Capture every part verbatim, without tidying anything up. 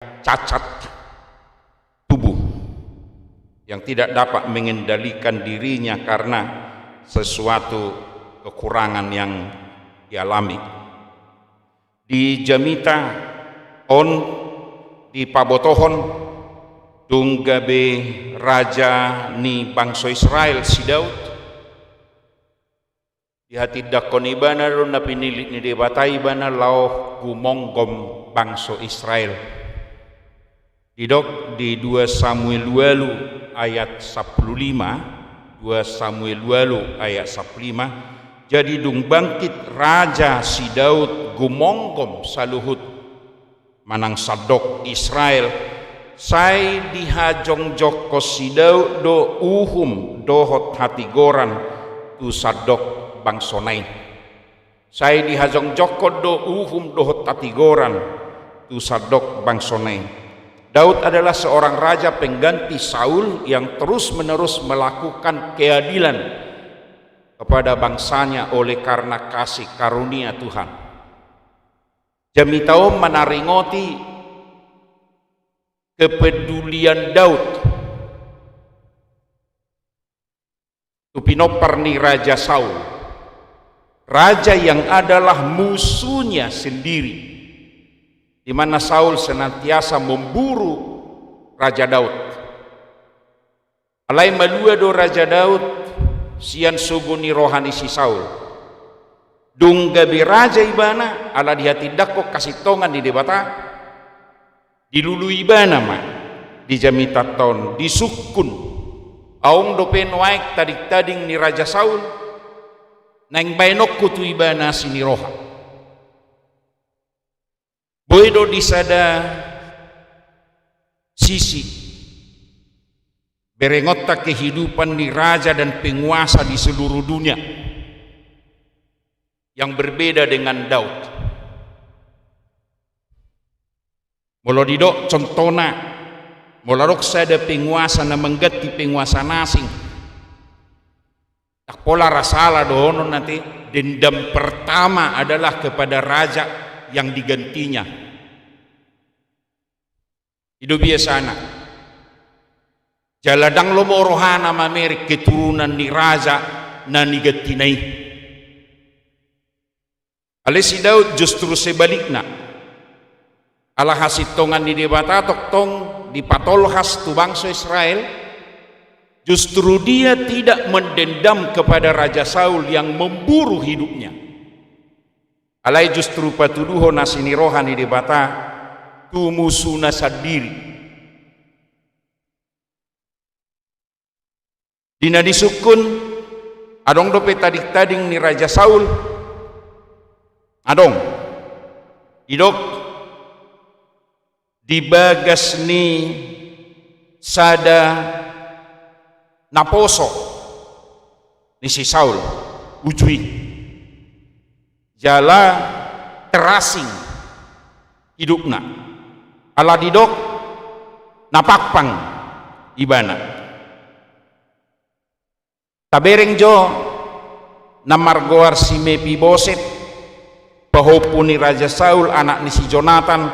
cacat tubuh, yang tidak dapat mengendalikan dirinya karena sesuatu kekurangan yang dialami. Di jamita on dipabotohon, dung gabe raja ni bangso Israel si Daud, dihatindangkon ibana do na pinilit ni Debata ibana laho gumonggom bangso Israel. Didok di dua Samuel ualu ayat sampulu lima, dua Samuel ualu ayat sampulu lima, jadi dung bangkit raja si Daud gumonggom saluhut manang sandok Israel, sai dihajongjongkon si Daud do uhum dohot hatigoran tu sandok bangsona i. Sai dihajongjongkon do uhum dohot hatigoran tu sandok bangsona i. Daud adalah seorang raja pengganti Saul yang terus-menerus melakukan keadilan kepada bangsanya oleh karena kasih karunia Tuhan. Jamita on manaringoti kepedulian Daud tu pinompar ni Raja Saul, raja yang adalah musuhnya sendiri, di mana Saul senantiasa memburu Raja Daud. Alai malua do Raja Daud sian sogo ni roha ni si Saul. Dung gabe raja ibana ala dihatindangkon hasintongan ni Debata, dilului ibana ma di jamita on, disungkun. Adong dope nuaeng tadingtading ni Raja Saul naeng baenonku tu ibana asi ni roha. Boi do di sada sisi berengonta kehidupan ni raja dan penguasa di seluruh dunia yang berbeda dengan Daud. Molo didok contohna, molo adong sada penguasa na mangganti penguasa na asing, ndang pola ra sala dohonon ate, dendam pertama adalah kepada raja yang digantinya. I do biasana. Jala ndang lomo rohana mamereng keturunan ni raja na nigantina i. Alai si Daud justru sebalikna. Ala hasintongan ni Debata tongtong dipatolhas tu bangso Israel, justru dia tidak mendendam kepada Raja Saul yang memburu hidupnya. Alai justru patuduhon asi ni roha ni Debata tu musuna sandiri. Di na disungkun, adong dope tadingtading ni Raja Saul? Adong. Didok di bagas ni sada naposo ni si Saul uju i. Jala terasing hidupna. Ala didok na pangpang ibana. Tabereng jo na margoar si Mepiboset, pahompu ni Raja Saul, anak ni si Jonatan,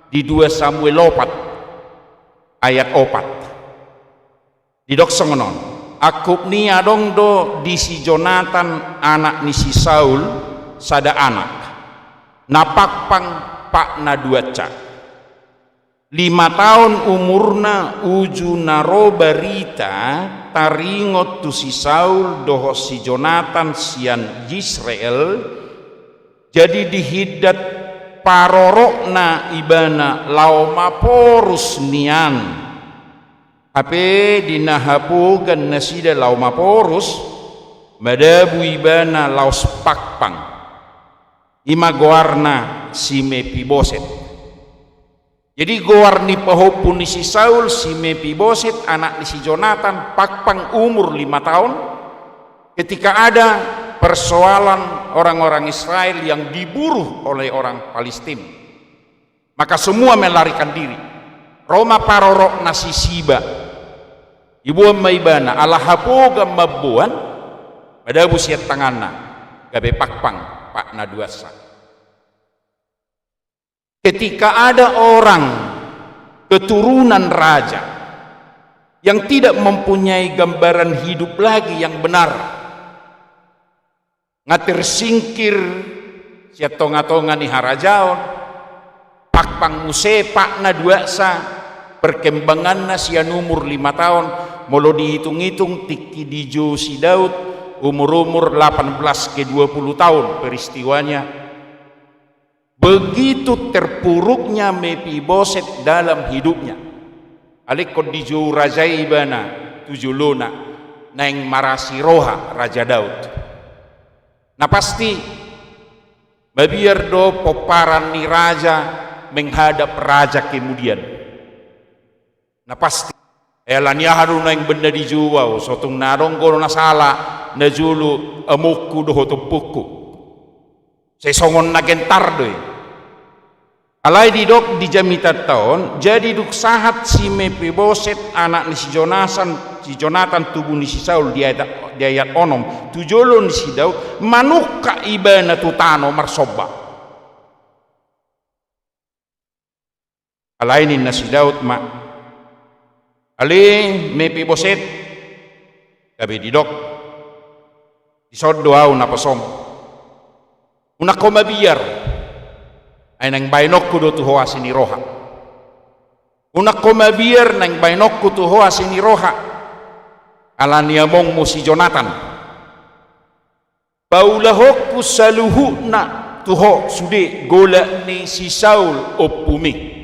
di dua Samuel opat ayat opat. Didok songon on, angkup ni i adong do di si Jonatan anak ni si Saul sada anak, na pangpang patna duansa. Lima taon umurna uju na ro barita taringot tu si Saul dohot si Jonatan sian Israel, jadi dihindat parorokna ibana laho maporus nian. Hape di na hapogan nasida laho maporus, madabu ibana laos pangpang. I ma goarna si Mepiboset. Jadi goar ni pahompu ni si Saul, si Mepiboset, anak ni si Jonatan, pangpang umur lima taon, ketika ada persoalan orang-orang Israel yang diburu oleh orang Palestin. Maka semua melarikan diri. Ro ma parorokna si Siba. Diboan ma ibana, ala hapogan mamboan, madabu sian tanganna, gabe pangpang patna duansa. Ketika ada orang keturunan raja yang tidak mempunyai gambaran hidup lagi yang benar. Nga tersingkir sian tonga-tonga ni harajaon, pakpang muse, pakna duaksa, perkembanganna sian umur lima taon, molo diitung-itung tingki dijou si Daud, umur-umur delapan belas ke dua puluh tahun peristiwanya. Begitu terpuruknya Mefiboset dalam hidupnya. Alai ingkon dijou raja i ibana tu jolona, naeng marasi roha Raja Daud. Na pasti, mabiar do pomparan ni raja menghadap raja kemudian. Na pasti. Ai ala ni aha do naeng baen na dijou ahu, so tung na adong do na sala najolo amongku dohot ompuku. Sai songon na gentar do i. Alai didok di jamitanta on, jadi dung sahat si Mefiboset, anak ni si Jonatan, si Jonatan, tubu ni si Saul, di ayat, di ayat onom, tu jolo ni si Daud, manungkak ibana tu tano marsomba. Alai ninna si Daud ma: Ale Mefiboset. Gabe didok: Dison do ahu naposom. Unang ho mabiar, ai naeng baenonku do tu ho asi ni roha. Unang ho mabiar, naeng baenonku tu ho asi ni roha, ala ni amongmu si Jonatan. Paulahonku saluhutna tu ho sude golak ni si Saul ompumi.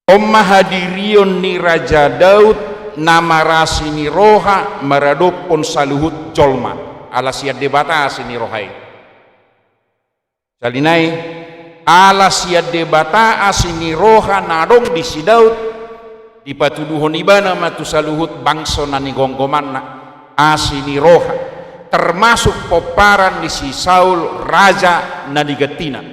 On ma hadirion ni Raja Daud na marasi ni roha maradophon saluhut jolma, ala sian Debata asi ni roha i. Sahali nai, ala sian Debata asi ni roha na adong di si Daud, dipatuduhon ibana ma tu saluhut bangso na nigomgomanna asi ni roha, termasuk pomparan ni si Saul, raja na nigantina.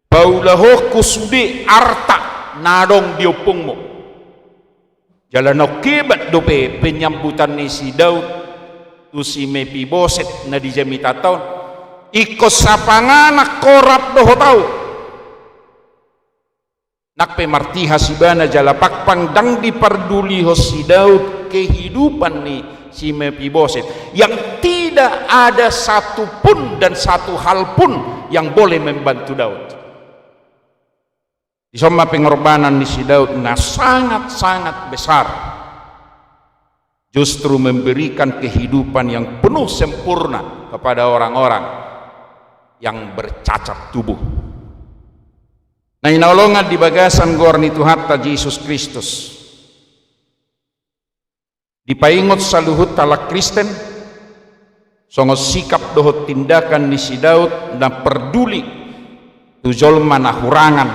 Paulahonku sude arta na adong di ompungmu. Jala naung hebat dope penyambutan ni si Daud tu si Mefiboset na di jamitanta on. Ingkon sapanganak ho rap dohot ahu. Nang pe martihas ibana jala pakpang, ndang dipardulihon si Daud kehidupan ni si Mefiboset yang tidak ada satu pun dan satu hal pun yang boleh membantu Daud. Dison ma pengorbanan ni si Daud na sangat-sangat besar, justru memberikan kehidupan yang penuh sempurna kepada orang-orang yang bercacat tubuh. Na hinaholongan di bagasan goar ni Tuhanta Jesus Kristus, dipaingot saluhut halak Kristen songon sikap dohot tindakan ni si Daud na parduli tu jolma na hurangan,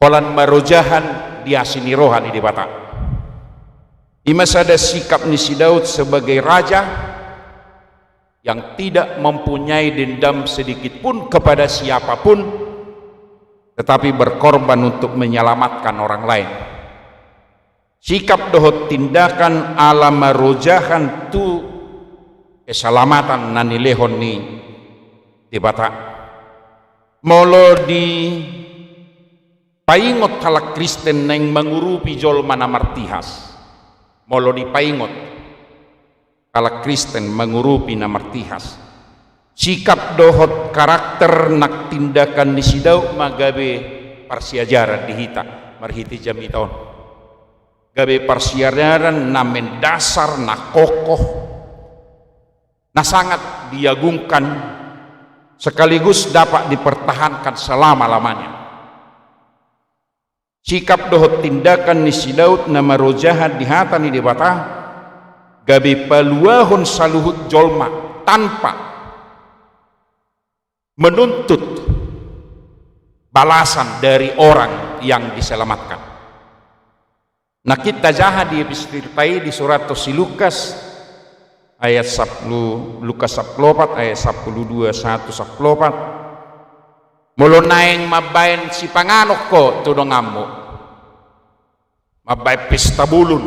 holan marojahan di asi ni roha ni Debata. I ma sada sikap ni si Daud sebagai raja yang tidak mempunyai dendam sedikit pun kepada siapa pun, tetapi berkorban untuk menyelamatkan orang lain. Sikap dohot tindakan ala marojahan tu keselamatan na nilehon ni Debata. Molo dipaingot halak Kristen naeng mangurupi jolma na martihas. Molo dipaingot halak Kristen mangurupi na martihas, sikap dohot karakter nang tindakan ni si Daud ma gabe parsiajaran di hita marhite jamita on. Gabe parsiajaran na mendasar, na kokoh, na sangat diagungkan, sekaligus dapat dipertahankan selama-lamanya. Sikap dohot tindakan ni si Daud na marojahan di hata ni Debata gabe paluahon saluhut jolma tanpa menuntut balasan dari orang yang diselamatkan. Nangkin tajaha di epistelta i disurathon si Lukas, ayat sapuluh, Lukas sapuluh opat, ayat sapuluh dua sahat tu sapuluh opat. Molo naeng mambaen sipanganon ho tu donganmu, mambaen pesta bolon,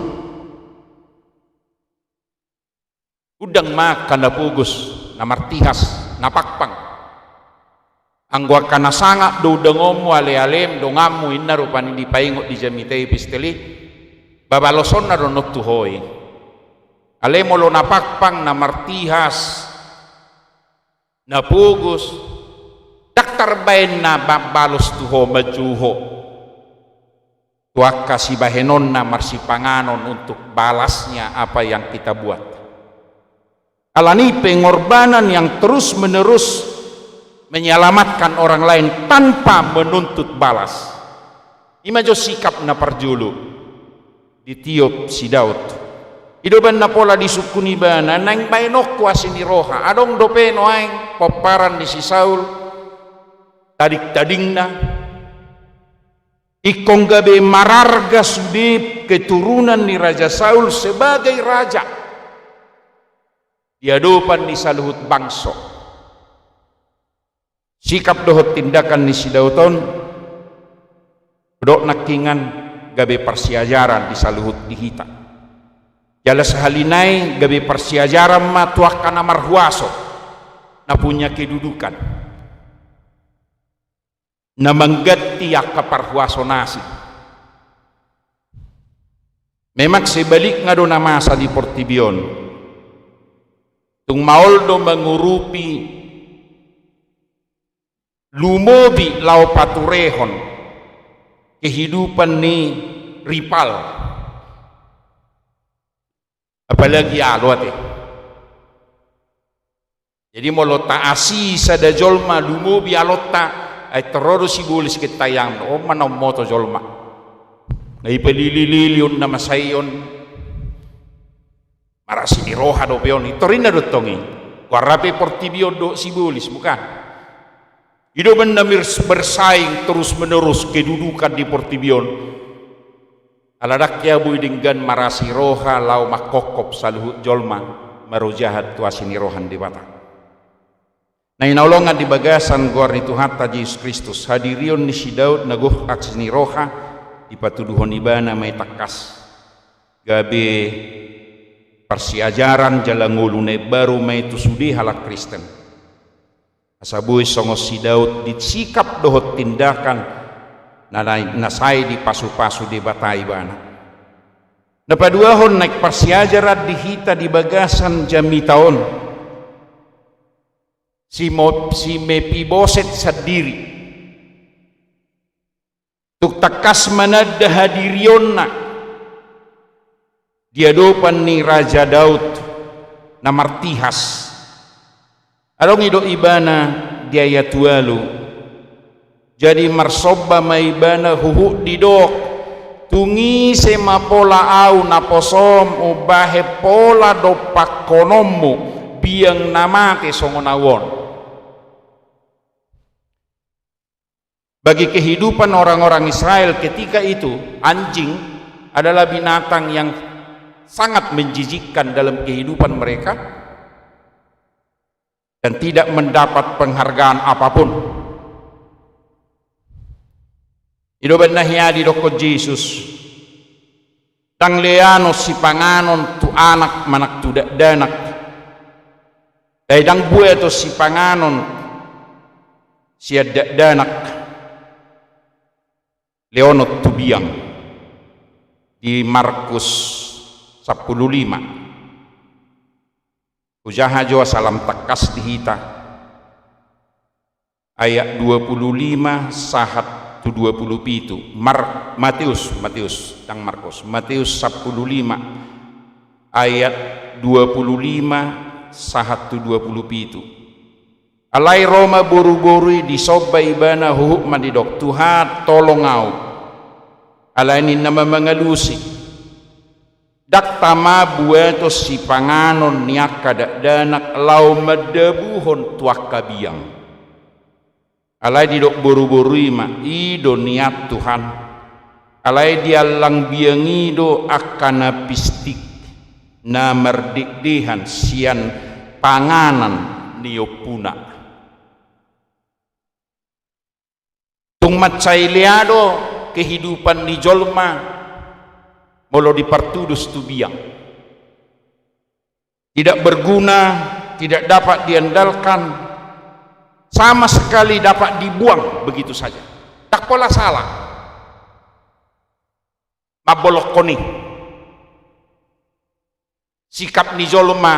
undang ma angka na pogos, na martihas, na pangpang. Anggo angka na sangap do undangonmu, alealem, donganmu, inna rupani dipaingot di jamita i epistel i, babalosonna do on tu ho i. Alai molo na pangpang, na martihas, na pogos, ndang tarbaen na mambalos tu ho, manjou ho tu angka sibahenonna marsipanganon untuk balasnya apa yang kita buat. Alani pengorbanan yang terus-menerus menyelamatkan orang lain tanpa menuntut balas. I ma jo sikap na parjolo ditiop si Daud. I do umbahen na pola disungkun ibana, naeng baenonku asi ni roha. Adong dope nuaeng pomparan ni si Saul, tadingtadingna. Ingkon gabe mararga sude keturunan ni Raja Saul sebagai raja di adopan ni saluhut bangso. Sikap dohot tindakan ni si Daud on, hudok nangkiningan, gabe parsiajaran di saluhut di hita. Jala sahali nai gabe parsiajaran ma tu angka na marhuaso, na punya kedudukan, na mangganti angka parhuaso na asing. Memang sebalikna do na masa di portibi on. Tung maol do mangurupi, lumobi laho paturehon kehidupan ni rival. Apalagi alo ate. Jadi molo taasi sada jolma lumobi alonta, ai tor ro do sibolis, gentaiangan on ma na ummoto jolma. Na ipalili-lili on na masa i on. Marasi ni roha dope on, i tor inna do tong i. Goarna pe portibi on do sibolis, bukan? I do umbahen na mirs-, bersaing terus-menerus kedudukan di portibi on. Ala ndang hea boi denggan marasi roha laho mangkophop saluhut jolma marojahan tu asi ni roha ni Debata. Na hinaholongan di bagasan goar ni Tuhanta Jesus Kristus, hadirion ni si Daud na gok asi ni roha dipatuduhon ibana ma i tangkas gabe parsiajaran jala ngolu na imbaru ma i tu sude halak Kristen. Asa boi songon si Daud di sikap dohot tindakan na, na, na sai dipasupasu Debata ibana. Na paduahon, naeng parsiajaran di hita di bagasan jamita on, si Mo-, si Mefiboset sandiri. Tung tangkas mananda hadirionna di adopan ni Raja Daud na martihas. Adong i do ibana di ayat ualu. Jadi marsomba ma ibana huhut didok, tung ise ma pola ahu naposom umbahen pola dompakkononmu biang na mate songon ahu on. Bagi kehidupan orang-orang Israel ketika itu, anjing adalah binatang yang sangat menjijikkan dalam kehidupan mereka dan tidak mendapat penghargaan apapun. I do umbahen na hea didokkon Jesus. Ndang leanon sipanganon tu anak manang tu dakdanak. Ai ndang buaton sipanganon sian dakdanak leonon tu biang. Di Markus sampulu lima. Hujaha jo asa lam tangkas di hita. Ayat dua pulu lima sahat tu dua pulu pitu. Mar-, Mateus, Mateus, ndang Markus. Mateus sampulu lima ayat dua pulu lima sahat tu dua pulu pitu. Alai ro ma boruboru i, disomba ibana huhut ma didok, Tuhan, tolong ahu. Alai ninna ma mangalusi, Ndang tama buaton sipanganon ni angka dakdanak laho mandabuhon tu angka biang. Alai didok boruboru i ma, i do nian Tuhan. Alai di allang biang i do angka na pistik, na mardekdehan sian panganan ni ompuna. Tung mansai lea do kehidupan ni jolma molo dipartudus tu biang. Tidak berguna, tidak dapat diandalkan, sama sekali dapat dibuang begitu saja. Ndang pola sala mambolongkon i. Sikap ni jolma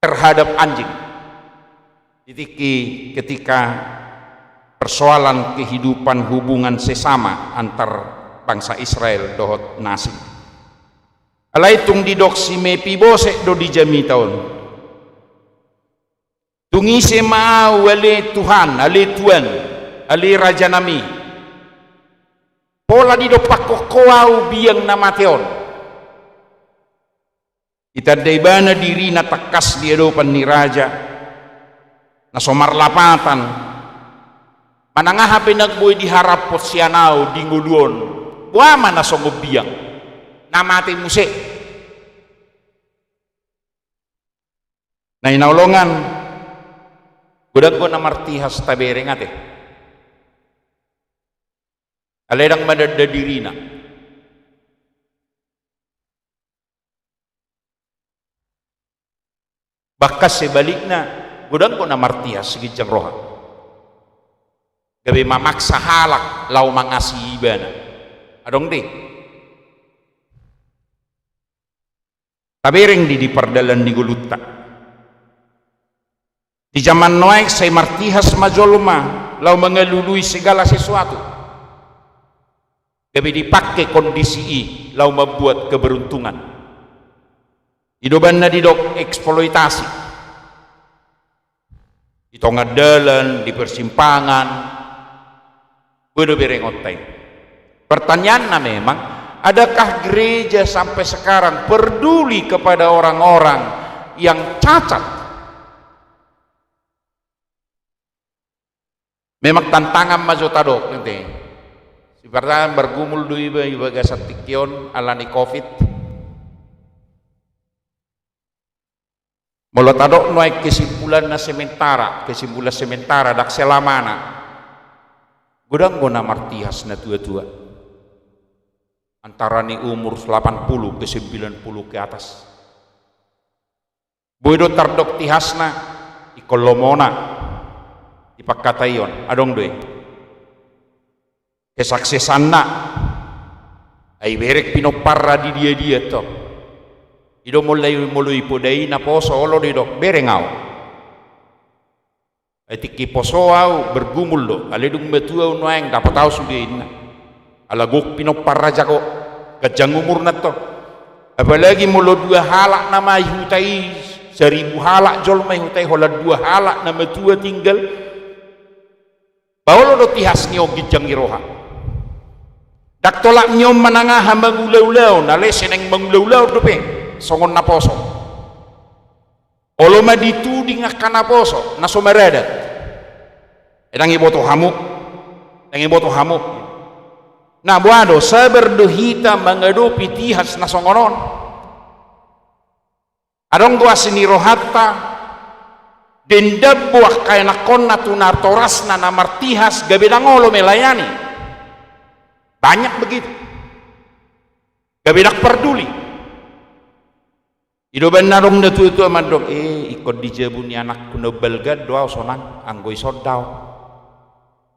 terhadap anjing. Di tingki ketika persoalan kehidupan hubungan sesama antar bangsa Israel dohot na asing. Alai tung didok si Mepiboset do di jamita on. Tung ise ma au ale Tuhan, ale tuan, ale raja nami. Pola didompakkon ho au biang na mate on. Ditanda ibana dirina tangkas di adopan ni raja, na so marlapatan. Manang aha pe na boi diharaphon sian au di ngolu on, boha ma na songon biang, na mate muse. Na hinaholongan, godang do na martihas tabereng ate. Alai ndang mananda dirina. Bahkan sebalikna, godang do na martihas siginjang roha. Gabe mamaksa halak laho mangasihi ibana. Adong do i. Tabereng do i di pardalan ni ngolunta. Di zaman nuaeng sai martihas ma jolma laho mangalului segala sesuatu. Gabe dipake kondisi i laho mambuat keberuntungan. I do umbahen na didok eksploitasi. Di tonga dalan, di persimpangan. Boi do berengonta i. Pertanyaanna memang, adakah gereja sampai sekarang peduli kepada orang-orang yang cacat? Memang tantangan ma jo tadok ate. Sipartangan margumul do iba, iba gasan tingki on alani covid. Molo tadok nuaeng kesimpulanna sementara, kesimpulan sementara, ndang selamana. Godang do na martihas na tua-tua. Antara ni umur delapan puluh ke sembilan puluh ke atas. Boi do tardok tihasna, ingkon lomona. Di pangkataion, adong do i. Kesaksesanna. Ai bereng pinomparna di dia-dia tong. I do molo, molo ipoda i na poso olo do i dok, bereng au. Ai tingki poso au, bergumul do, alai dung matua au nuaeng, dapat au sude inna. Ala gok pinomparna jago, ganjang umurna tong. Apalagi molo dua halak nama i huta i, seribu halak jolma i huta i, holan dua halak na matua tinggal. Ba olo do tihas ni on ginjang ni roha. Ndang tolap ni on manang aha mangula-ulaon, alai sai naeng mangula-ulaon dope, songon na poso. Olo ma dituding angka na poso, na so maradat. Eh, ndang iboto hamu, ndang iboto hamu. Na boha do, sabar do hita mangadopi tihas na songon on. Adong do asi ni rohanta, dendam do angka anakkonna tu natorasna na martihas, gabe ndang olo melayani. Banyak begitu. Gabe ndang parduli. I do umbahen na adong na tua-tua mandok, eh, ingkon di jabu ni anakku na umbalga do au sonang, anggo ison do au.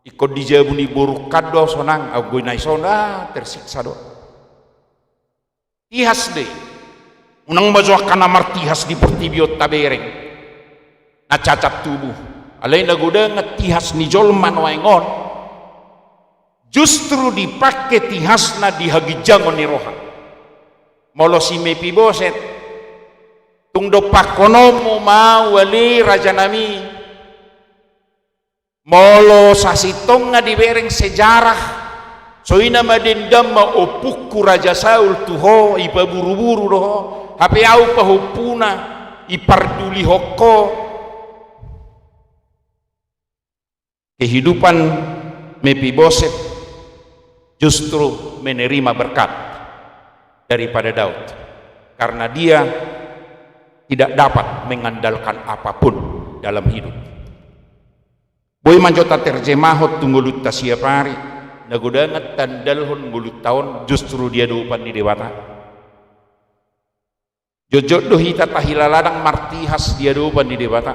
Ingkon di jabu ni borungkan do au sonang, anggo na ison, ah, tersiksa do. Tihas do i. Unang ma jo angka na martihas di portibi on tabereng. Na cacat tubuh. Alai na godangan tihas ni jolma nuaeng on. Justru dipake tihasna di haginjangon ni roha. Molo si Mepiboset, tung dompakkononmu ma au ale raja nami. Molo sasintongna dibereng sejarah, songon i nama dendam ma ompungku Raja Saul tu ho, ipaburu-buru do ho, hape au pahompuna, ipardulihon ho. Kehidupan Mepiboset justru menerima berkat daripada Daud, karena dia tidak dapat mengandalkan apapun dalam hidup. Boi ma jo taterjemahon tu ngolunta siap ari, na godangan taandalhon ngolunta on justru di adopan ni Debata. Jotjot do hita tahilala ndang martihas di adopan ni Debata.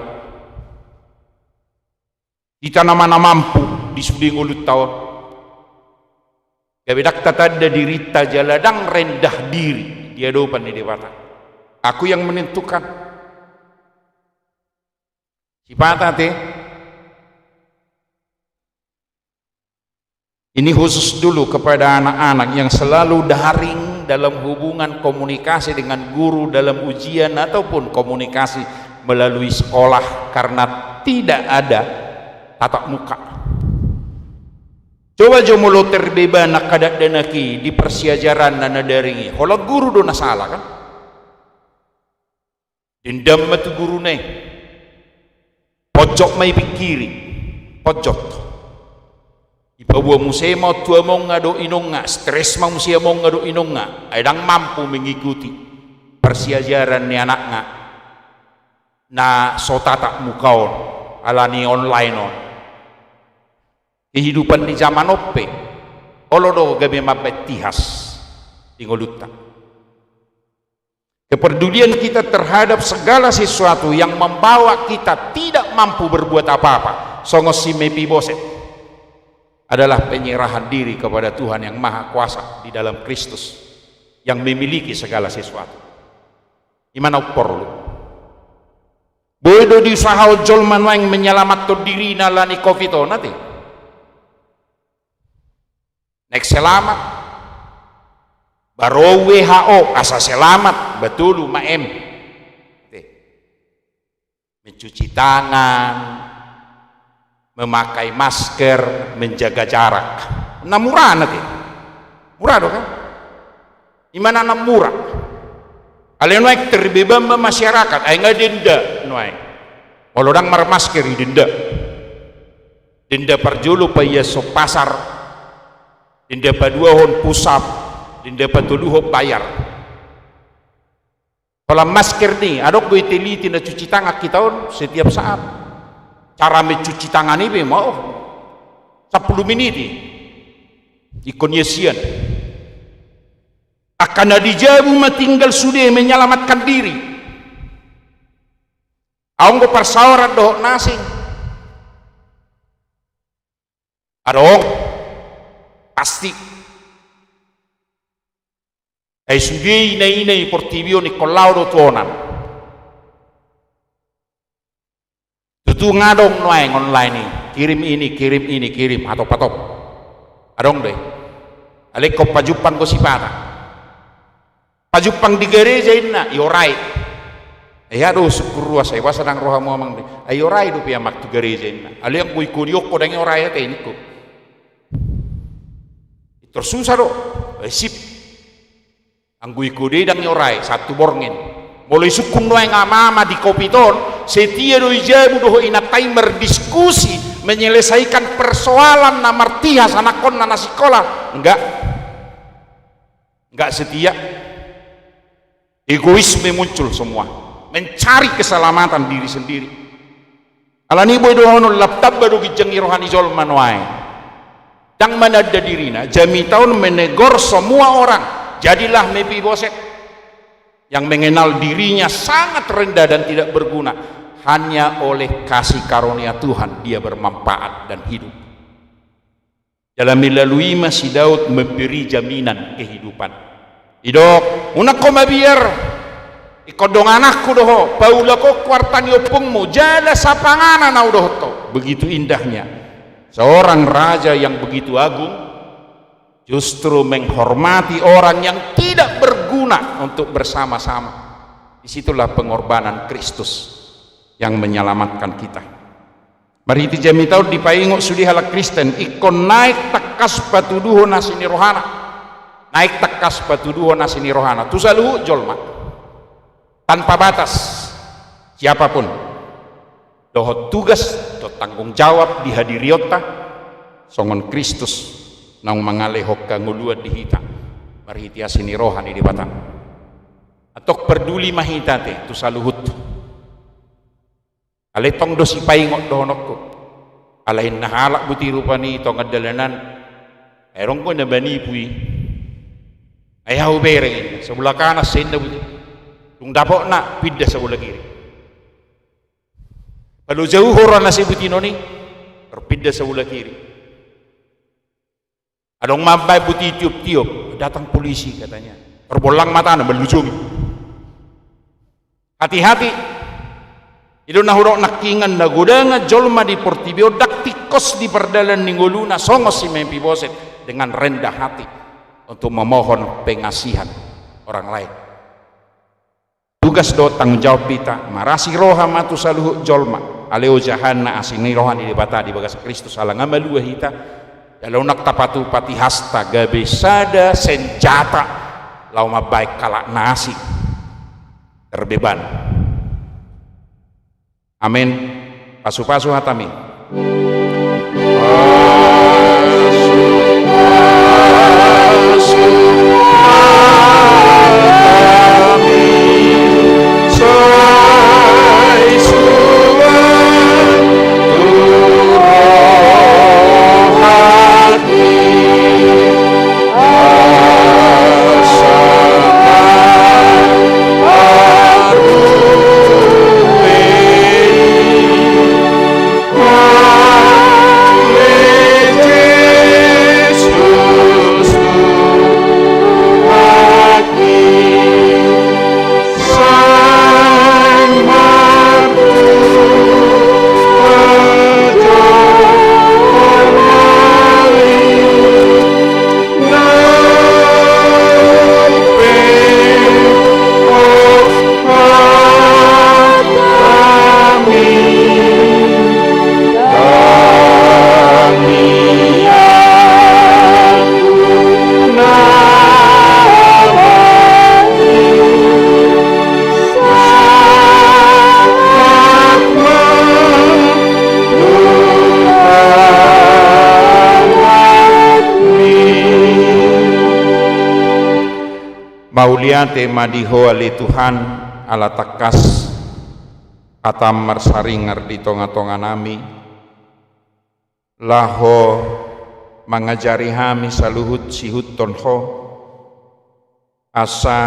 Hita nama na mampu di sude ngolunta on, gabe ndang tatanda dirinta jala ndang rendah diri di adopan ni Debata. Aku yang menentukan. Sipata te. Ini khusus dulu kepada anak-anak yang selalu daring dalam hubungan komunikasi dengan guru dalam ujian ataupun komunikasi melalui sekolah karena tidak ada tatap muka. Coba jo molo terbeban angka dakdanak i di parsiajaran na daring i, holan guru do na sala kan? Dendam ma tu guruna i. Ponjot ma i pingkiri. Ponjot. Dipaboa muse ma on tu amongna dohot inongna, stres ma muse amongna dohot inongna. Ai ndang mampu mengikuti parsiajaran ni anakna na so tatap muka on, ala ni online on. Kehidupan di zaman on pe, olo do gabe mambahen tihas di ngolunta. Kepedulian kita terhadap segala sesuatu yang membawa kita tidak mampu berbuat apa-apa, songon si Mefiboset, adalah penyerahan diri kepada Tuhan yang Maha Kuasa di dalam Kristus, yang memiliki segala sesuatu. I ma na umporlu. Boi do diusahahon jolma nuaeng menyalamathon dirina ala ni covid on ate. Naeng selamat. Ba ro W H O asa selamat, ba tolu ma M. Te. Mencuci tangan, memakai masker, menjaga jarak. Na mura na te. Mura do kan? I ma na mura. Alai nuaeng terbeban ma masyarakat, ai nga denda nuaeng. Molo ndang marmasker i denda. Denda parjolo paiashon pasar, denda paduahon pusap, denda patoluhon bayar. Holan masker ni, adong do i teliti na cuci tangan hita on setiap saat. Cara mencuci tangan i pe ma, oh, sampulu minit i. Ingkon iasian. Angka na di jabu ma tinggal sude menyelamatkan diri. Adong do parsaoran dohot na asing. Adong. Pasti. Ai sude ina-ina i portibi on ingkon laho do tu onan. Tutu nga adong nuaeng online i. Kirim ini, kirim ini, kirim. Hatop-hatop. Adong do i. Alai ingkon pajumpang do sipata. Pajumpang di gareja inna, iorai. Ai aha do sungkun ruas, ai boasa ndang ro hamu amang di. Ai iorai dope amang tu gareja inna. Alai anggo ingkon diongko ndang iorai ate ningku. Pintor susah do. Ai sip. Anggo ingkon ndang iorai, sahat tu borngin. Molo isungkun nuaeng ama-ama di covid on, setia do i jabu dohot inanta i mardiskusi, menyelesaikan persoalan na martihas anakkonna na sikola. Enggak. Enggak setia. Egoisme muncul semua. Mencari keselamatan diri sendiri. Alani boi dohonon lam tamba do ginjang ni roha ni jolma nuaeng. Ndang mananda dirina, jamita on menegur semua orang. Jadilah Mefiboset yang mengenal dirinya sangat rendah dan tidak berguna. Hanya oleh kasih karunia Tuhan dia bermanfaat dan hidup. Jala melalui i ma si Daud memberi jaminan kehidupan. Didok, unang ho mabiar, ingkon dongananku do ho, paulakonku arta ni ompungmu, jala sapanganan au do ho. Begitu indahnya seorang raja yang begitu agung justru menghormati orang yang tidak berguna untuk bersama-sama. Disitulah pengorbanan Kristus yang menyelamatkan kita. Marhite jamita on dipaingot sude halak Kristen, ingkon naek tangkas patuduhon asi ni rohana. Naek tangkas patuduhon asi ni rohana. Tu saluhut jolma. Tanpa batas. Siapapun. Dohot tugas, dohot tanggung jawab di hadirionta. Songon Kristus naung mangalehon hangoluan di hita. Marhite asi ni roha ni Debata. Antong parduli ma hita ate, tu saluhut. Alai tong do sipaingot dohononku. Alai inna halak buti rupani tonga dalanan. Ai adong do na manipu i. Ai ahu bereng i, sabola kanan sai inna buti. Dung dapotna, pinda sabola kiri. Palo jauhon roha na sibutinon i. Terpindah sebelah kiri. Adong mambaen buti tiop-tiop, datang polisi katanya. Terbollang matana, mallujung. Hati-hati. I do na hudok nangkiningan, na godang jolma di portibi on ndang tingkos di pardalan ni ngoluna songon si Memfiboset, dengan rendah hati untuk memohon pengasihan orang lain. Tugas dohot tanggung jawab hita, marasi roha ma tu saluhut jolma, alai ojahan na asi ni roha ni Debata di bagasan Kristus, ala nga malua hita, jala unang tapatupa tihasta gabe sada senjata laho mambaen halak na asing terbeban. Amen. Pasu-pasu hatami. Mauliate ma di Ho ale Tuhan, ala tangkas hataM marsaringar di tonga-tonga nami, laho mangajari hami saluhut siihuthon Ho, asa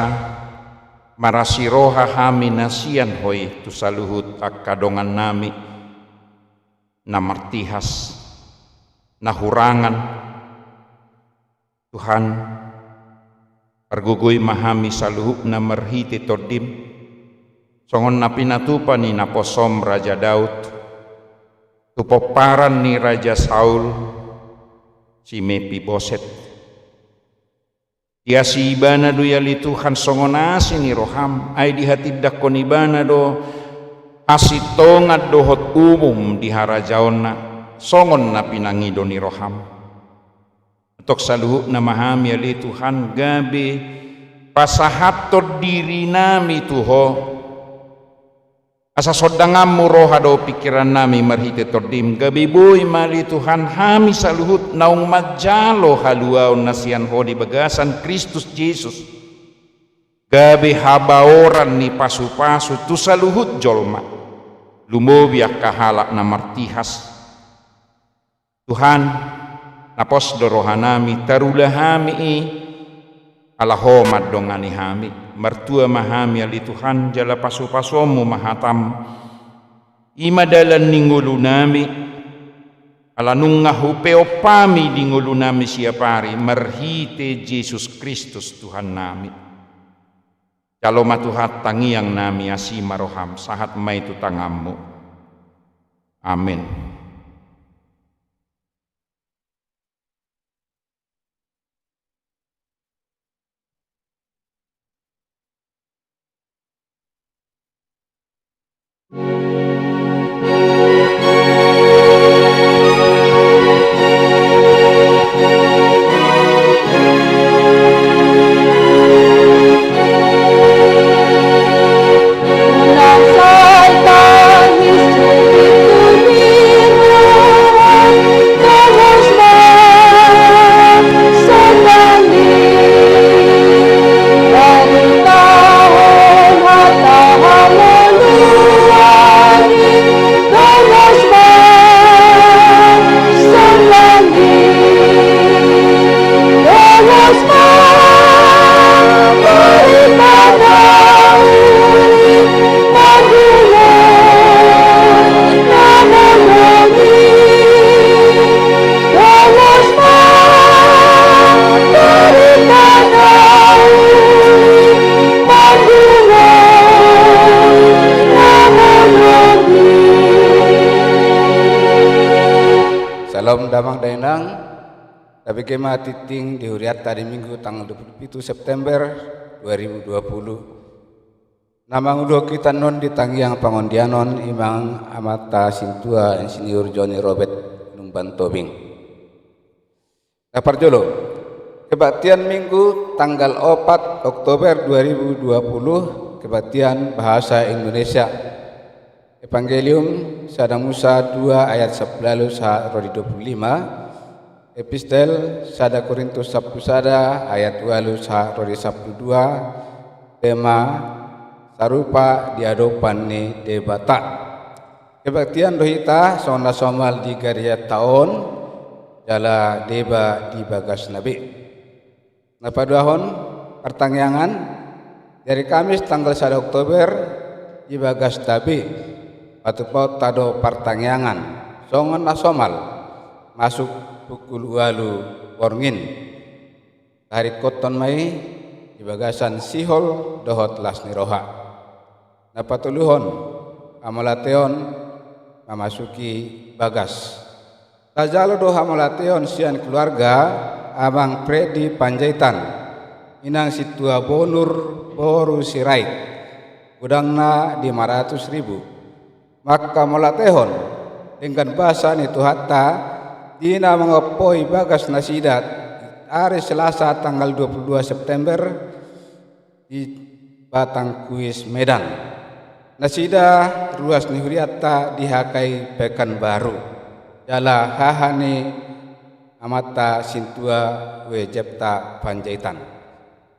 marasi roha hami na sian Ho i tu saluhut angka dongan nami na martihas, na hurangan. Tuhan, pargogoi ma hami saluhutna marhite TondiM, songon na pinatupa ni naposoM Raja Daud tu pomparan ni Raja Saul, si Memfiboset. Diasi ibana do i ale Tuhan songon asi ni rohaM, ai dihatindangkon ibana do hasintongan dohot umum di harajaonna, songon na pinangido ni rohaM. Antong saluhutna ma hami ale Tuhan, gabe pasahathon diri nami tu Ho, asa sondanganMu roha dohot pingkiran nami marhite TondiM, gabe boi ma ale Tuhan hami saluhut naung manjalo haluaon na sian Ho di bagasan Kristus Jesus, gabe habaoran ni pasu-pasu tu saluhut jolma, lumobi angka halak na martihas. Tuhan, na pos do roha nami, tarula hami i, ala Ho mandongani hami. Martua ma hami ale Tuhan, jala pasu-pasuonMu ma hataM. I ma dalan ni ngolu nami, ala nunga hupeop hami di ngolu nami siap ari, marhite Jesus Kristus Tuhan nami. Jalo ma Tuhan tangiang nami, asi ma rohaM, sahat ma i tu tanganMu. Amen. Syalom damang dainang. Tabege ma tingting di hurianta di Minggu tanggal dua puluh pitu September dua ribu dua puluh. Na manguluhon hita annon di tangiang pangondianon i ma amanta sintua Insinyur Joni Robert Lumban Tobing. Na parjolo, kebaktian Minggu tanggal opat Oktober dua ribu dua puluh, kebaktian bahasa Indonesia. Evangelium sada Musa dua ayat sapulu ualu sahat ro di dua puluh lima. Epistel sada Korintus sapulu sada ayat ualu sahat ro di sapulu dua. Tema: Sarupa di adopan ni Debata. Kebaktian do hita songon na somal di garejanta on, jala deba di bagasna be. Na paduahon, partangiangan. Di ari Kamis tanggal sada Oktober, di bagasta be patupaonta do partangiangan songon na somal, masuk pukul ualu borngin. Taringkothon ma i di bagasan sihol dohot las ni roha. Na patoluhon, hamauliateon mamasuki bagas. Tajalo do hamauliateon sian keluarga Amang Freddy Panjaitan, Inang Sintua Bonur boru Sirait, godangna lima ratus ribu. Manghamauliatehon denggan basa ni Tuhanta, di na mangompoi bagas nasida ari Selasa tanggal dua puluh dua September di Batang Kuis, Medan. Nasida ruas ni hurianta di H K I Pekanbaru, jala haha ni amanta sintua W. Jepta Panjaitan.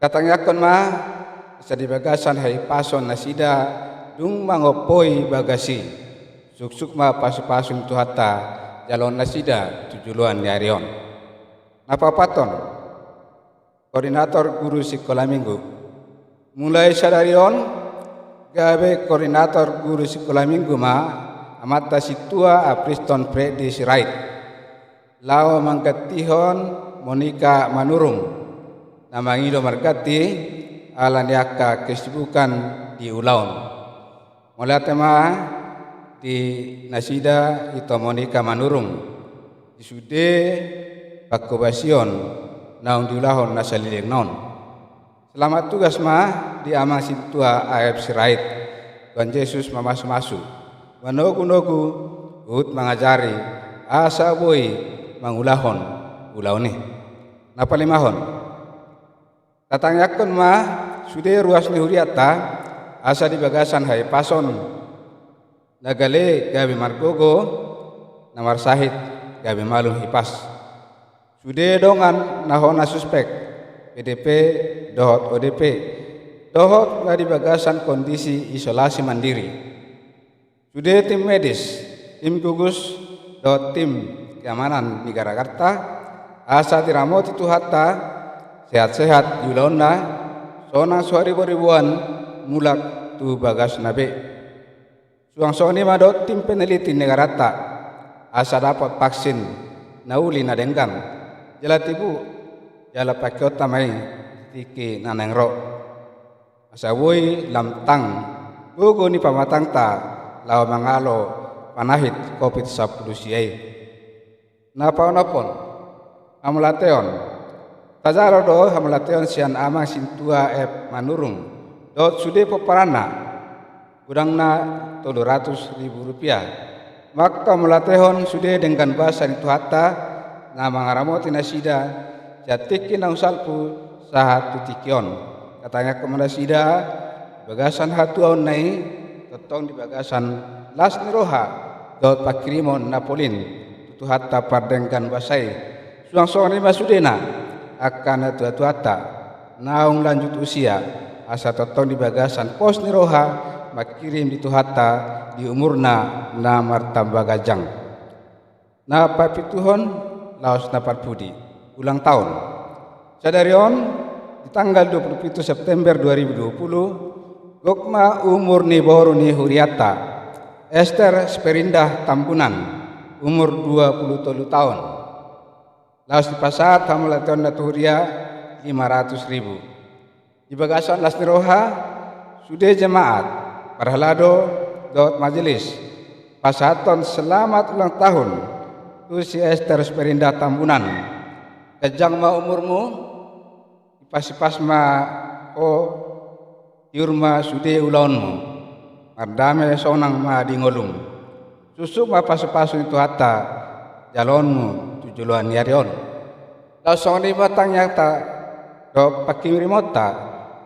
Tatangiangkon ma asa di bagasan hahipason nasida dung mangompoi bagas i, suksuk ma pasupasu ni Tuhanta jaloon nasida tu joloan ni ari on. Na paopathon, koordinator guru sikola minggu. Mulai sadari on, gabe koordinator guru sikola minggu ma amanta sintua Apriston Freddy Sirait, laho manggantihon Monika Manurung, na mangido marganti ala ni angka kesibukan di ulaon. Mauliate ma di nasida ito Monika Manurung, di sude panghobasion naung diulahon na saleleng on. Selamat tugas ma di Amang Sintua A F Sirait. Tuhan Jesus mamasumasu, manogunogu, huhut mangajari asa boi mangulahon ulaon i. Na palimahon, tatangiangkon ma sude ruas ni hurianta, asa di bagasan hahipason, na gale gabe margogo, na marsahit gabe malum hipas. Sude dongan na hona suspek, P D P dohot O D P, dohot na di bagasan kondisi isolasi mandiri. Sude tim medis, tim gugus, dohot tim keamanan ni garagaranta, asa diramoti Tuhanta, sehat-sehat di ulaonna, sonang so hariboriboan mulak tu bagasna be. Suang songon i ma dohot tim peneliti negaranta, asa dapot vaksin na uli na denggan, jala tibu, jala pakeonta ma i di tingki na naeng ro. Asa boi lam tang gogo ni pamatangta laho mangalo panahit Covid sampulu sia i. Na paonomhon, hamauliateon. Tajalo do hamauliateon sian Amang Sintua F. Manurung dohot sude pomparanna, godangna tolu ratus ribu rupiah. Manghamauliatehon sude denggan basa ni Tuhanta, na mangaramoti nasida sian tingki naung salpu sahat tu tingki on. Tatangiangkon ma nasida di bagasan hatuaonna i, tongtong di bagasan las ni roha dohot panghirimon na polin tu Tuhanta pardenggan basa i. Suang songon i ma sudena angka natuatuanta, naung lanjut usia, asa tongtong di bagasan pos ni roha manghirim di Tuhanta di umurna na martamba ganjang. Na papituhon, laos na parpudi, ulang tahun. Sadari on, di tanggal dua puluh pitu September dua ribu dua puluh, gok ma umur ni boru ni hurianta, Ester Sperindah Tambunan, umur dua puluh tolu tahun. Laos dipasahat hamauliateonna tu huria lima ratus ribu. Di bagasan las ni roha, sude jemaat, parhalado, dohot majelis, pasahathon selamat ulang tahun Tu si Ester Superindah Tambunan. Ganjang ma umurmu, dipasipas ma ho, tiur ma sude ulaonmu. Mardame sonang ma di ngolum. Suksuk ma pasupasu ni Tuhanta jaloonmu tu joloan ni ari on. Laos songon i ma tangiangta dohot panghirimonta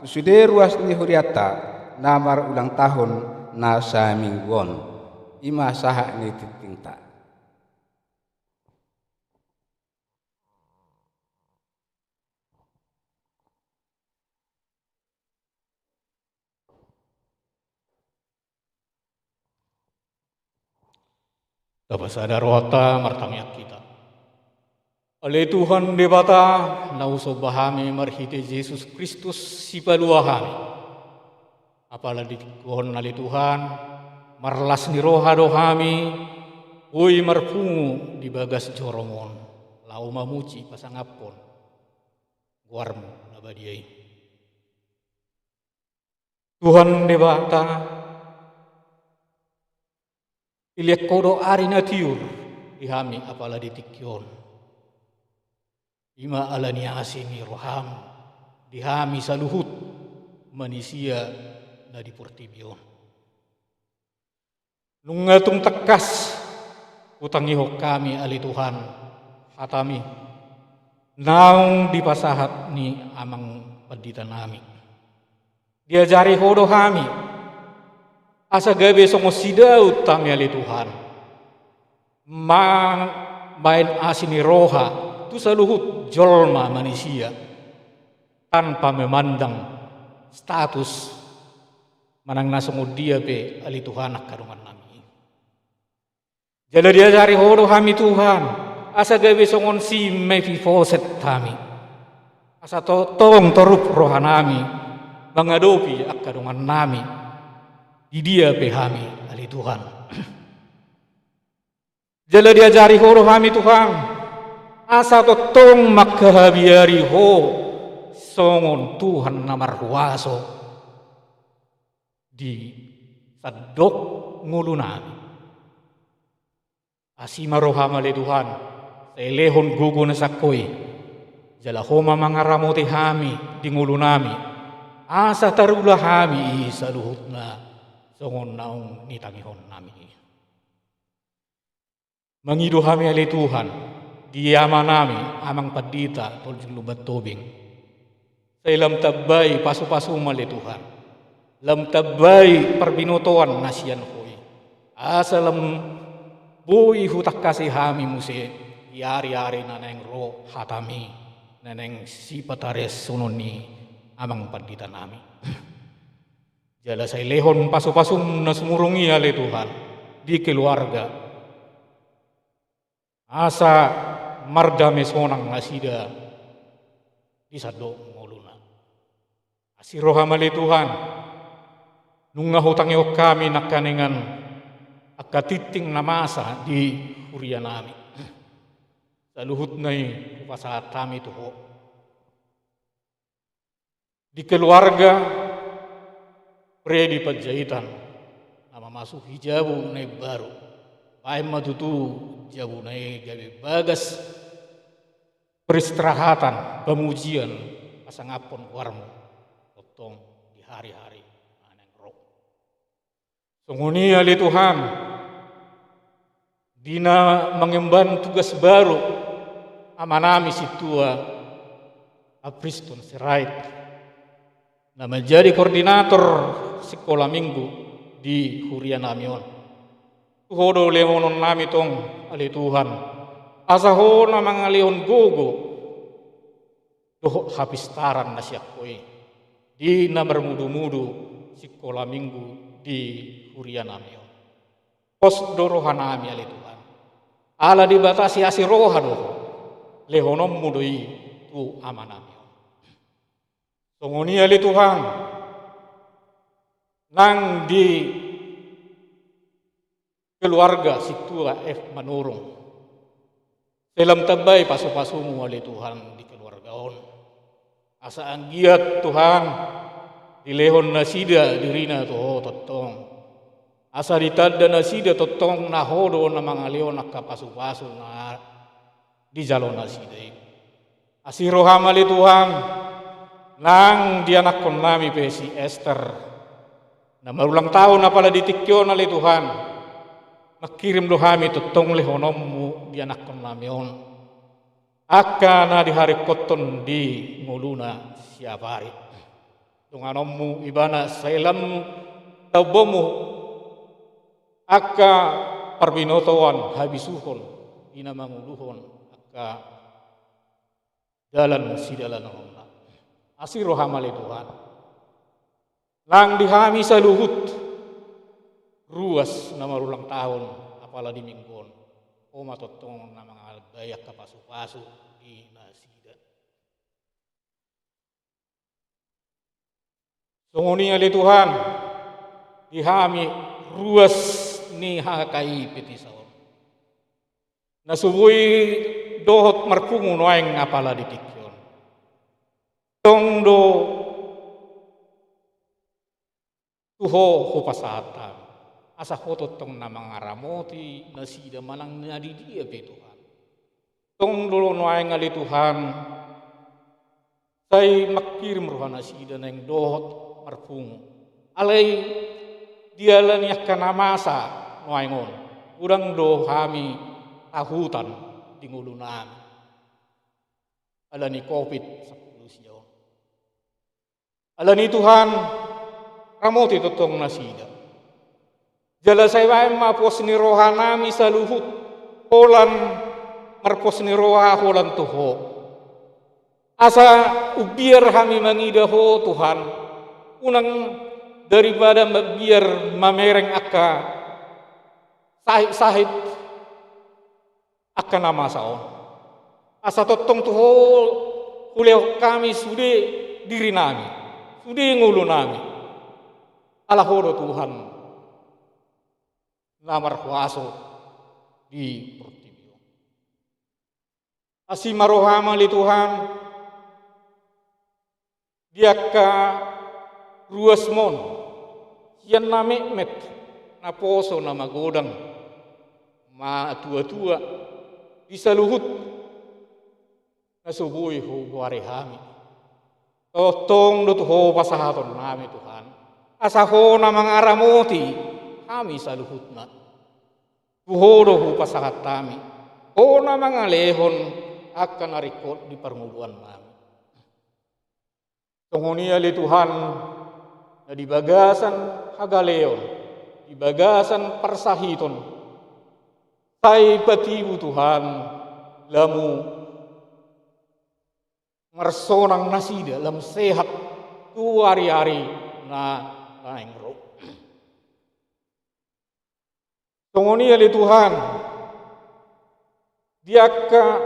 tu sude ruas ni hurianta na marulang tahun na saminggu on. I ma sahat ni tingtingta. Tapasada rohanta, martangiang hita. Ale Tuhan Debata, na husomba hami marhite Jesus Kristus, Sipalua hami. Apala di tingki on ale Tuhan, marlas ni roha do hami, boi marpungu di bagas joroMon, laho mamuji pasangaphon goarMu na badia i. Tuhan Debata, dilehon Ho do ari na tiur di hami apala di tingki on. I ma ala ni asi ni rohaM di hami saluhut manisia na di portibi on. Nunga tung tangkas hutangihon hami ale Tuhan hataMi naung dipasahat ni amang pandita nami. Diajari Ho do hami asa gabe songon si Daud hami ale Tuhan, ma-, mambahen asi ni roha tu saluhut jolma manisia, tanpa memandang status manang na songon dia pe ale Tuhan angka dongan nami. Jala diajari Ho do hami Tuhan, asa gabe songon si Mefiboset hami, asa to-, tongtong torup roha nami mangadopi angka dongan nami di dia pe hami ale Tuhan. Jala diajari Ho do hami Tuhan, asa tongtong mangkahabiari Ho songon Tuhan na marhuaso di sandok ngolu nami. Asi ma rohaM ale Tuhan, sai lehon gogo na sangko i, jala Ho ma mangaramoti hami di ngolu nami, asa tarula hami i saluhutna songon naung nitangihon nami i. Mangido hami ale Tuhan di ama nami, amang pandita Toljuk Lumban Tobing. Sai lam tambai pasu-pasuM ale Tuhan. Lam tambai parbinotoan na sian Ho i. Asa lam boi hutangkasi hami muse di ari-ari na naeng ro hataMi, na naeng sipatarehononMi amang pandita nami. Jala sai lehon pasu-pasuM na sumurung i ale Tuhan di keluarga. Asa mardame sonang nasida di sandok ngoluna. Asi rohaM ale Tuhan, nunga hutangihon hami nangkaningan angka tingting na masa di huria nami. Saluhutna i hupasahat hami tu Ho. Di keluarga Freddy Panjaitan, na mamasuhi jabu na imbaru, bahen ma tutu jabuna i gabe bagas peristirahatan, pamujian, pasangaphon goarMu tongtong di hari-hari na naeng ro. Songon i ale Tuhan, di na mangemban tugas baru ama nami Sintua Apriston Sirait, na manjadi koordinator sikola minggu di huria nami on. Tu Ho do lehonon nami tong ale Tuhan, asa Ho na mangalehon gogo dohot hapistaran na sian Ho i di na marmudu-mudu sikola minggu di huria nami on. Pos do roha nami ale Tuhan, ala dibatasi asi roha do Ho, lehononMu do i tu ama nami on. Songon i ale Tuhan, nang di keluarga Sintua F Manurung. Sai lam tambai pasu-pasuMu ale Tuhan di keluarga on. Asa anggiat Tuhan, dilehon nasida dirina tu Ho tongtong. Asa ditanda nasida tongtong na Ho do na mangalehon angka pasupasu na dijalo nasida i. Asi roham ale Tuhan, nang di anakkonnami pe si Ester na marulang tahun apala di tingki on ale Tuhan, mangkirim do hami tongtong lehononmu di anakkonnami on. Angka na diharingkothon di ngoluna siapari. Donganonmu ibana sai lam taubonmu angka parbinotoan habisuhon di na manguluhon angka dalan sidalanonna. Asi roham ale Tuhan. Nang di hami saluhut ruas na marulang tahun apala di minggu on. Ho ma tongtong na mangalbai angka pasupasu di nasida. Songon i ale Tuhan, di hami ruas ni H K I Petisa on na so boi dohot marpungu nuaeng apala di tingki on. Tong do tu Ho hupasahat hami, asa Ho tongtong na mangaramoti nasida manang na di dia pe Tuhan. Tong do nuaeng ale Tuhan, sai mangkirim roha nasida naeng dohot marpungu. Alai dialani angka na masa nuaeng on, godang do hami tahutan di ngolunami ala ni Covid sampulu sia on. Alani Tuhan, ramoti tongtong nasida. Jala sai baen ma pos ni rohanami saluhut holan marpos ni roha holan tu Ho. Asa umbiar hami mangida Ho Tuhan, unang daripada mambiar mamereng angka sahit-sahit angka na masa on. Asa tongtong tu Ho hulehon hami sude dirinami, sude ngolunami. Ala Ho do Tuhan na marhuaso di portibi on. Asi ma roham ale Tuhan, di angka ruasmon, sian na metmet, na poso, na magodang, matuatua, di saluhut na so boi hugoari hami. Tongtong do tu Ho pasahatonnami Tuhan, asa Ho na mangaramoti hami saluhutna. Tu Ho do hupasahat hami, Ho na mangalehon angka na ringkot di parngoluannami. Songon i ale Tuhan, na di bagasan hagaleon, di bagasan parsahiton, sai patibu Tuhan, lamu marsonang nasida, lam sehat tu ari-ari na naeng ro. Songon i ale Tuhan, di angka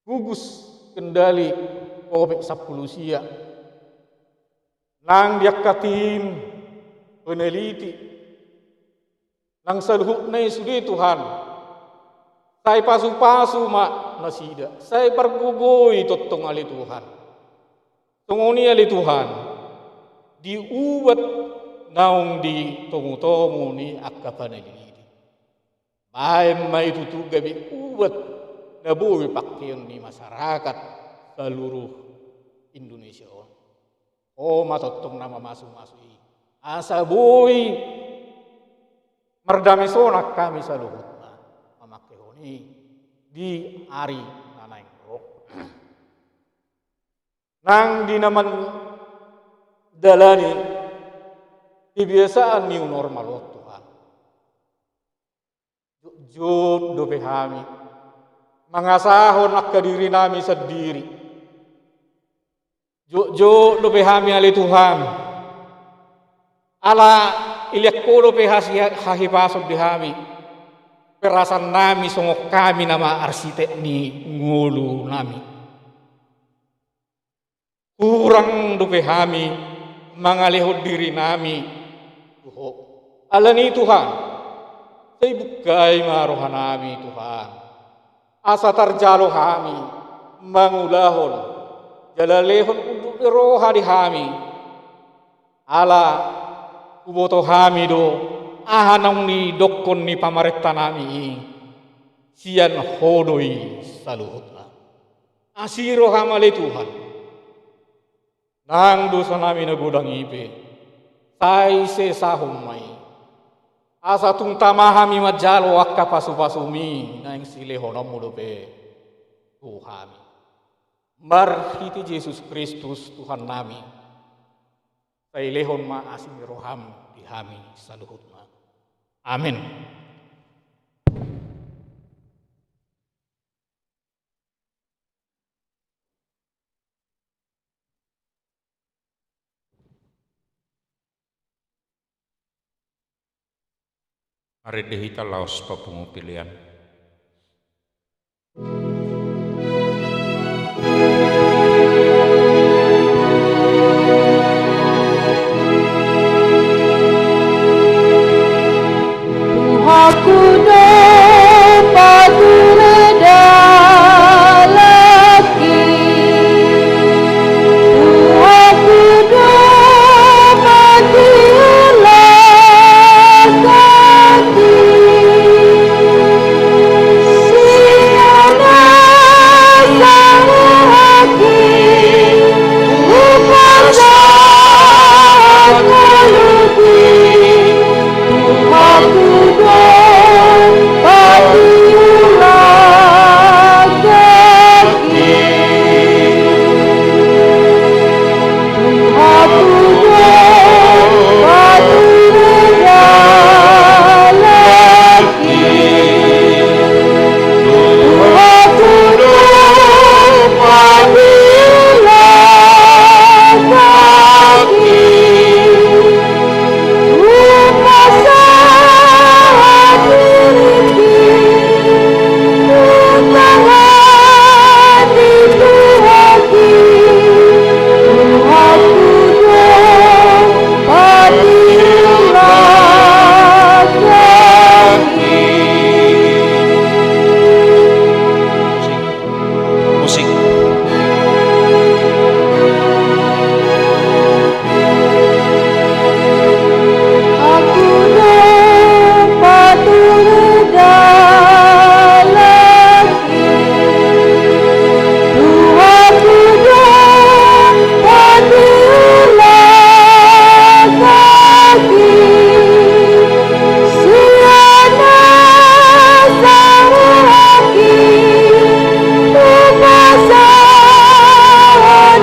gugus kendali Covid sampulu sia, nang di angka tim peneliti, nang saluhutna i sude Tuhan, sai pasu-pasu ma nasida, sai pargogoi tongtong ale Tuhan. Songon i ale Tuhan, di ubat naung ditomu-tomu ni angka paneliti, baen ma i tutu gabe ubat na boi pangkeon ni masyarakat saluruh Indonesia on. Ho ma tongtong na mamasu-masu i, asa boi mardame sonang hami saluhutna mamangkehon i di ari na naeng ro. Nang di na mandalani kebiasaan new normal on Tuhan, jotjot dope hami mangasahon angka dirinami sandiri. Jotjot dope hami ale Tuhan, ala ilean Ho dope hasi-, hahipason di hami, perasannami songon hami nama arsitek ni ngolunami. Hurang dope hami mangalehon dirinami tu Ho. Alani Tuhan, sai bukai ma rohanami Tuhan, asa tarjalo hami mangulahon jala lehon unduk ni roha di hami. Ala Huboto hami do aha naung nidokkon ni pamarentanami i, sian Ho do i saluhutna. Asi roham ale Tuhan. Nang dosanami na godang i pe, sai sesahon ma i. Asa tung tama hami manjalo angka pasupasumi naeng silehononmu dope tu hami. Marhite Jesus Kristus Tuhannami, sai lehon ma asi ni roham di hami saluhutna. Amen. Marende hita laos papungu pelean. Tuhanku do pature dalanki, Tuhanku do patiulahonki. Sian na sarohaki hupasahat ngolungki, Tuhanku do patiulahonki. Tuhanku do pature dalanki, Tuhanku do patiulahonki. Hupasahat diringki tu tangan ni Tuhanki, Tuhanku do patiulahonki. Musik. Tuhanku do pature dalanki, Tuhanku do patiulahonki. Sian na sarohaki hupasahat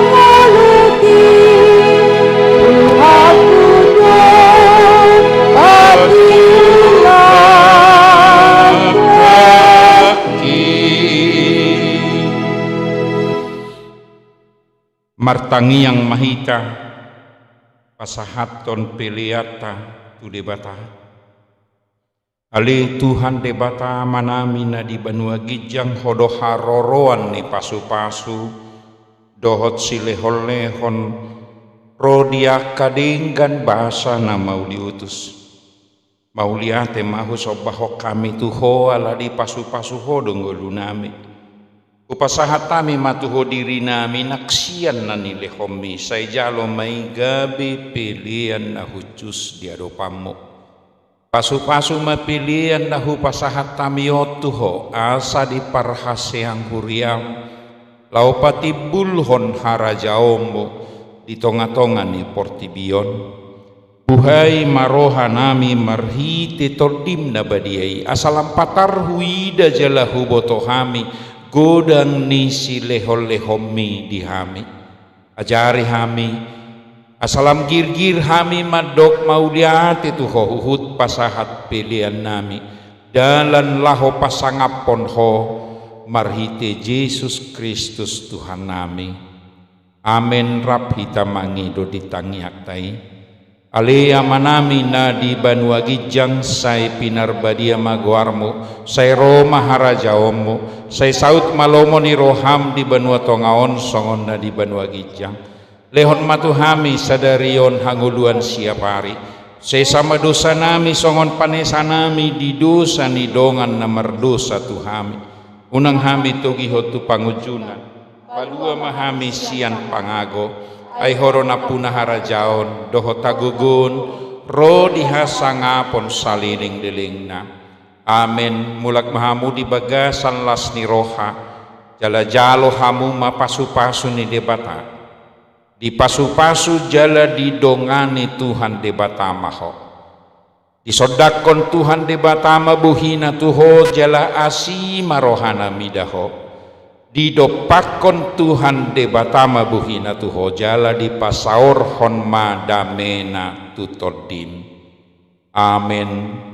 ngolungki, Tuhanku do patiulahonki. Martangiang ma hita pasahathon peleanta tu Debata. Ale Tuhan Debata Amanami na di banua ginjang, Ho do haroroan ni pasupasu dohot silehonlehon ro di angka denggan basa na mauliutus. Mauliate ma husombahon hami tu Ho ala dipasupasu Ho do ngolunami. Hupasahat hami ma tu Ho dirinami nang sian na nilehonMi, sai jalo ma i gabe pelean na hushus di adopanMu. Pasupasu ma pelean na hupasahat hami on tu Ho, asa diparhaseang huriaM laho patimbulhon harajaonMu di tongatonga ni portibi on. Buhai ma rohanami marhite TondiM na badia i, asa lam patar huida jala huboto hami godang ni silehonlehonMi di hami. Ajari hami, asa lam girgir hami mandok mauliate tu Ho huhut pasahat peleannami, dalan laho pasangaphon Ho, marhite Jesus Kristus Tuhannami. Amen. Rap hita mangido di tangiangta i. Ale Amanami na di banua ginjang, sai pinarbadia ma goarMu, sai ro ma harajaonMu, sai saut ma lomo ni rohaM di banua tonga on songon na di banua ginjang. Lehon ma tu hami sadari on hangoluan siapari. Sesa ma dosanami songon panesanami di dosa ni dongan na mardosa tu hami. Unang hami togihon tu pangunjunan. Palua ma hami sian pangago. Ai Ho do nampuna harajaon dohot hagogoon ro di hasangapon saleleng-lelengna. Amen. Mulak ma hamu di bagasan las ni roha, jala jalo hamu ma pasu-pasu ni Debata. Dipasupasu jala didongani Tuhan Debata ma ho. Disondangkon Tuhan Debata ma bohina tu ho jala asi ma rohana mida ho. Didompakkon Tuhan Debata ma bohina tu ho jala dipasaorhon ma damena tu tondim. Amen.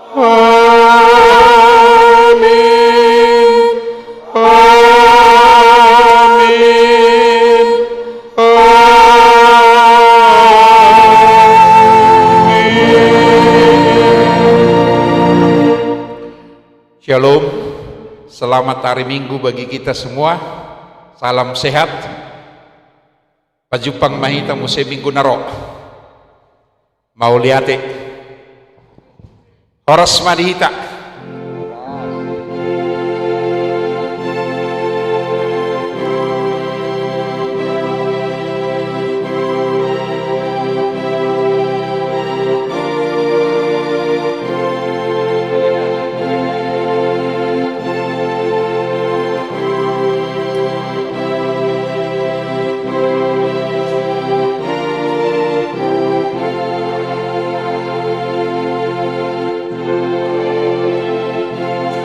Amin. Amin. Amin. Shalom. Selamat hari Minggu bagi kita semua. Salam sehat. Pajumpang ma hita muse minggu na ro. Mauliate. Horas ma di hita.